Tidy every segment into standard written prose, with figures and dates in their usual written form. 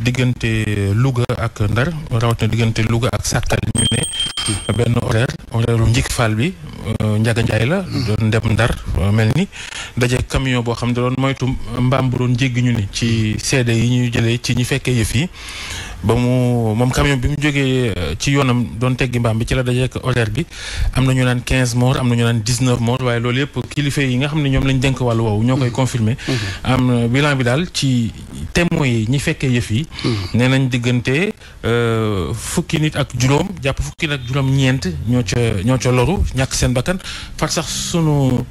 diggante Louga ak Ndar rawatina diggante Louga ak Sakal ñu ne benn horaire njik faal bi Njaga Njaay la doon dem Ndar mel ni daje camion boo xam ne doon moytu mbaam bu doon jéggi ñu ni ci seede yi ñu jëlee ci ñi fekkee yëf yi ba moom camion bi mu jógee ci yoonam doon teggi mbaam bi ci la dajeek horaire bi am na ñu naan 15 morts am na ñu naan 19 morts waaye loolu yëpp kilifa yi nga xam ne ñoom lañ dénk wàllu woowu ñoo koy confirmer am bilan bi daal ci témoins yi ñi fekkee yëf yi nee nañ diggante fukki nit ak juróom jàpp fukki nit ak juróom ñeent ñoo ca loru ñàkk seen bakkan far sax sunu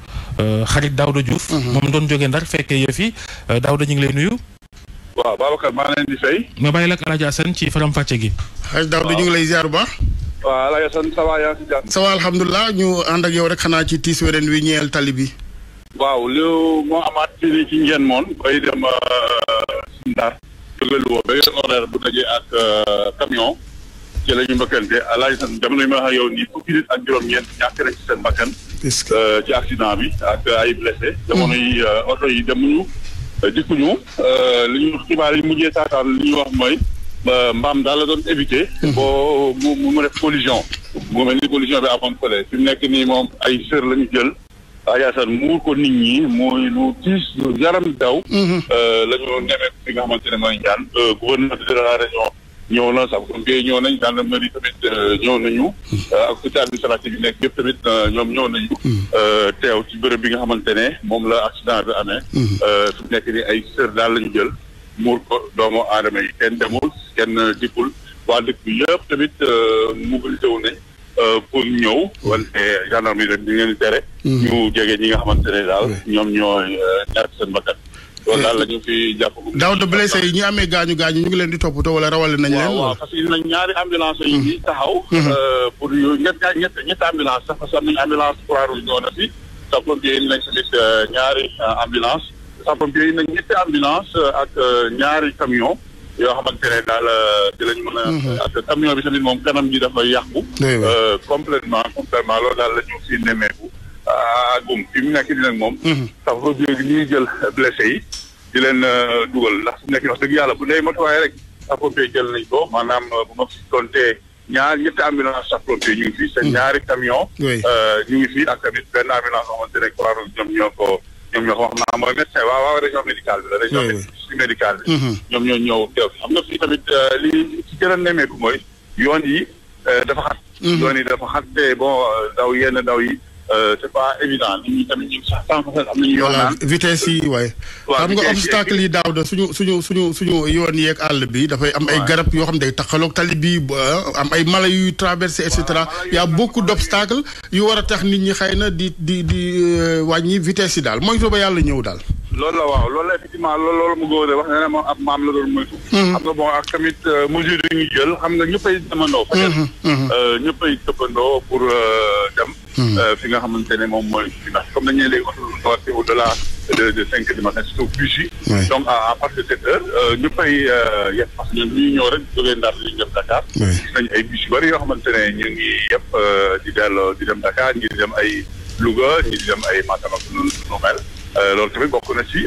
xarit Daouda Diouf moom doon jógee Ndar fekkee yëf yi Daouda ñu ngi lay nuyu. waaw Babacar maa leen di fay. ma bàyyi la ak El Hadj Assane ci faram fàcce gi. xaj Daouda ñu ngi lay ziar bu baax. waaw El Hadj Assane ça va yaa ngi si jàmm. ça va alhamdulilah ñu ànd ak yow rek xanaa ci tiis weren wi ñeel tali bi. waaw li moo amaat fii nii ci ngeen moon bay dem Ndar. jóge Louga ba yor horaire bu dajee ak camion. ci la ñu mbëkkante El Hadj Assane jamono yi ma wax ak yow nii fukki nit ak juróom-ñeent ñàkk nañ ci seen bakkan. ci accident bi ak ay blessé. jamono yi oto yi demuñu. dikkuñu li ñu xibaar yi mujjee taataan li ñuy wax mooy mbaam daal la doon éviter. boo mu def collision. mu mel ni collision bi amoon fële fi mu nekk nii moom ay sër la ñu jël. Ayasan muur ko nit ñi mooy lu tiis lu yaram daw. la ñu nemee fi nga xamante ne mooy Ndiane. gouverneur de la région ñëw na sapeurs-pompiers ñëw nañ gendarmerie tamit ñëw nañu. ak autorité administrative yi nekk yëpp tamit ñoom ñëw nañu. teew ci bërëb bi nga xamante ne moom la accident bi amee. fi mu nekk ni ay sër daal la ñu jël muur ko doomu aadama yi kenn demul kenn dikkul waa dëkk bi yëpp tamit mobilisé wu nañ pour ñëw wante gendarmerie rek di ngeen di tere. ñu jege ñi nga xamante ne daal ñoom ñooy ñàkk seen bakkan. loolu daal la ñu fi jàpp. Daouda blessé yi ñi amee gaañu ñu ngi leen di toppatoo wala rawale nañ leen. waaw parce que nañ ñaari ambulance yi ñuy taxaw. pour ñett ambulance sax parce que am nañu ambulance Croix-Rouge ñoo na fi. sapeurs-pompiers yi nañ tamit ñaari ambulance sapeurs-pompiers yi nañ ñetti ambulance ak ñaari camion yoo xamante ne daal ci lañ mën a. ak camion bi tamit moom kanam gi dafay yàqu. complètement loolu daal la ñu fi nemmeeku. fi mu nekk nii nag moom. sapeurs-pompiers yi ñuy jël blessé yi di leen dugal ndax su nekk wax dëgg yàlla bu dee matuwaay rek sapeurs-pompiers jël nañ ko maanaam bu ma fi compté ñetti ambulance sapeurs-pompiers ñu ngi fi seen ñaari camion ñu ngi fi ak tamit benn ambulance xamante ne Croix-Rouge ñoom ñoo ko wax naa mooy médecin waaw région médicale bi la région médicale bi ñoom ñoo ñëw teew xam nga fii tamit li ci gën a nemmeeku mooy yoon yi dafa xat yoon yi dafa xat te bon yenn daw yi c'est pas évident nit ñi tamit ñu sax am nañu yoon naan vitesse yi waaye xam nga obstacle yi Daouda suñu yoon yeeg àll bi dafay am ay garab yoo xam ne day taxaloog tali bi am ay mala yuy traversé et cetera y a beaucoup d'obstacles yu war a tax nit ñi xëy na di wàññi vitesse yi daal moytu ba yàlla ñëw daal. loolu la waaw loolu la effectivement loolu mu góor wax ne moom ab maam la doon moytu. xam nga bon ak tamit mesure yi ñu jël xam nga ñëppay demandoo. peut-être ñëppay tëppandoo pour dem. fi nga xamante ne moom mooy finance comme dañu ne léegi oto du au-delà de 5 heures du matin surtout bus yi. donc à partir de 7 heures ñëppay yëpp parce que ñun ñuy ñëw rek jógee Ndar li ñu dem Dakar. gis nañu ay bus yu bëri yoo xamante ne ñu ngi yëpp di dem Dakar ñi di dem ay Louga ñi di dem ay Matam ak nu mel. loolu tamit bokk na ci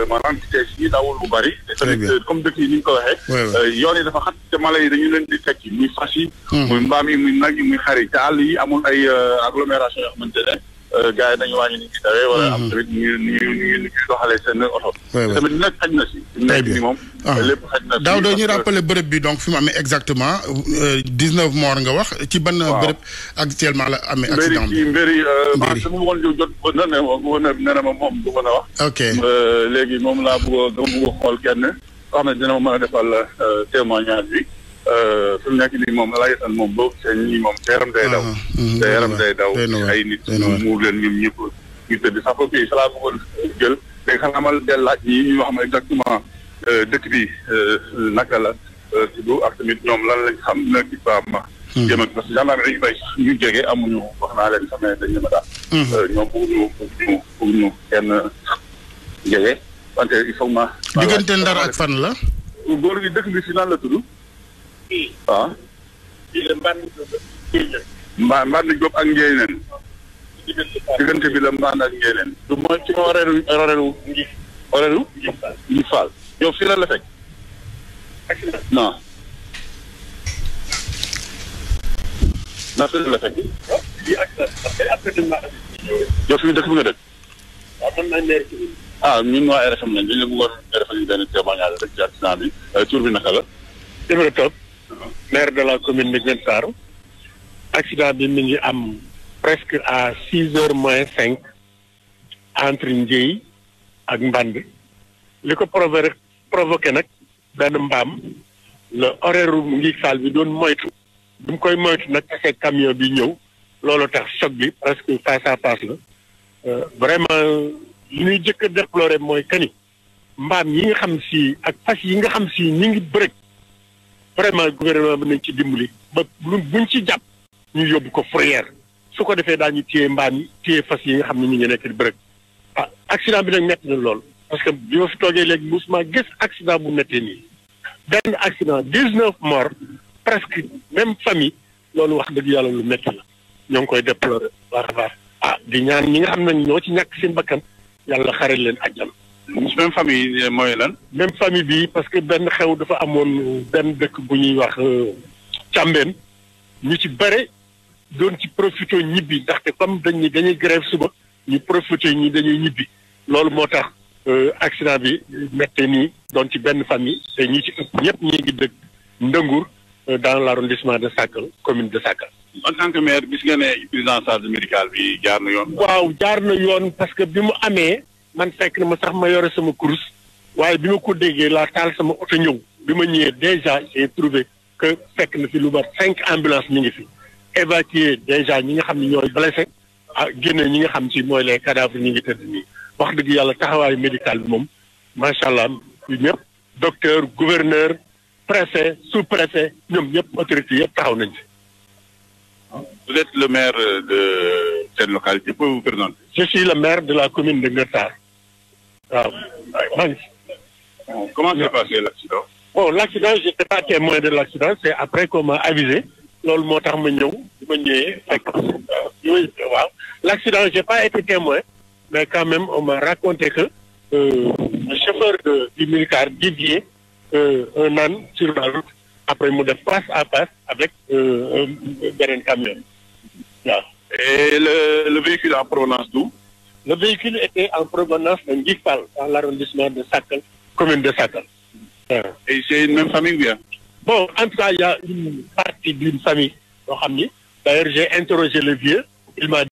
maanaam vitesse yi dawul bu bëri. tamit comme dëkk yi ni ñu ko waxee. yoon yi dafa xat te mala yi dañu leen di tekki muy fas yi. muy mbaam yi muy nag yi muy xar yi te àll yi amul ay agglomération yoo xamante ne gars yi dañu wàññi ni ñuy dawee. wala am tamit ñu doxalee seen oto. tamit nag xaj na si. très bien moom lépp xaj na si. Daouda ñu rappelé bërëb bi donc fi mu amee exactement 19 morts nga wax ci ban bërëb actuellement la amee accident bi. mbéri dama bëggoon jot ba nee na ma moom du mën a wax. ok léegi moom laa bëgg a xool kenn koo xam ne dina ma mën a defal témoignage bi fi mu nekk nii moom lay tan moom boobu seen ñi moom te yaram day daw. te yaram day daw ay nit muur leen ñoom ñëpp ñu tëdd sax foofu yi sa laa bëggoon jël léegi xanaa mal del laaj ñi ñu wax exactement dëkk bi naka la tudd ak tamit ñoom lan lañ xam na ci ma jëm ak parce que gendarme dañu bay sax ñu jege amuñu wax naa leen sax dañ ma daal ñoom bëgguñu kenn jege wante il faut ma diggante Ndar ak fan la góor gi dëkk bi fi nan la tudd waaw mbaan Diop ak Njéeneen diggante bi la mbaan ak Njéeneen du mooy ci horaire ngi Fall yow fii la fekk non. ndax la fekk. lii après dañ maa yow fi mu dëkk bi nga dëkk. waaw man maa nekk. ñun waa RFM lañ dañ la bëggoon defal ñu benn témoignage rek ci accident bi tur bi naka la. Ibra Top, maire de la commune de Nguyen Sarr. Accident bi mi ngi am presque à 6h moins 5 entre Ndiéy ak Mband. li ko provoqué nag benn mbaam le horaire ngi saal bi doon moytu. bi mu koy moytu nag tase camion bi ñëw loolu tax choc bi presque face à face la vraiment li ñuy jëkk a déploré mooy kani mbaam yi nga xam si ak fas yi nga xam si ñi ngi bërëg vraiment gouvernement bi nañ ci dimbali ba buñ ci jàpp ñu yóbbu ko fourrière su ko defee daañu téye mbaam yi téye fas yi nga xam ne ñu ngi nekk di bërëg accident bi nag metti na lool parce que bi ma fi toogee léegi musuma gis accident bu mettee nii benn accident 19 morts presque même famille loolu wax dëgg yàlla lu métti la ñoo ngi koy déplorer baax a baax di ñaan ñi nga xam ne ñoo ci ñàkk seen bakkan yàlla xare leen àjjana. même famille mooy lan. même famille bi parce que benn xew dafa amoon benn dëkk bu ñuy wax Càmbeen ñu ci bëre doon ci profité ñibbi ndaxte comme dañuy grève suba ñu profité ñi dañuy ñibbi loolu moo tax accident bi méttee nii doon ci benn famille te ñi ci ëpp ñëpp ñi ngi dëkk Ndëngur dans l'arrondissement de Sakal commune de Sakal. en tant que maire gis nga ne prise en charge médicale bi jaar na yoon. waaw jaar na yoon parce que bi mu amee man fekk na ma sax ma yore sama course waaye bi ma ko déggee laa taal sama oto ñëw bi ma ñëwee déjà j'ai trouvé que fekk na fi lu mat 5 ambulances ñu ngi fi évacuer déjà ñi nga xam ne ñooy blessé génne ñi nga xam si mooy les cadavres ñi ngi tëdd nii wax dëgg yàlla taxawaayu médical bi moom macha allah ñëpp docteur gouverneur préfet sous-préfet ñoom ñëpp autorité yëpp taxaw nañ fi. Vous êtes le maire de cette localité, pouvez vous présenter? Je suis le maire de la commune de Nguyen Sarr. Comment s'est passé l'accident? Bon, l'accident, je n'étais pas témoin de l'accident, c'est après qu'on m'a avisé. L'accident, je n'ai pas été témoin, mais quand même, on m'a raconté que le chauffeur du militaire dévié un âne sur la route. Après, il m'a face à face avec un camion. Et le véhicule en provenance d'où? Le véhicule était en provenance de Ngifal, dans l'arrondissement de Sakal, commune de Sakal. Et c'est une même famille ou bien? Bon, en tout cas, il y a une partie d'une famille. D'ailleurs, j'ai interrogé le vieux. Il m'a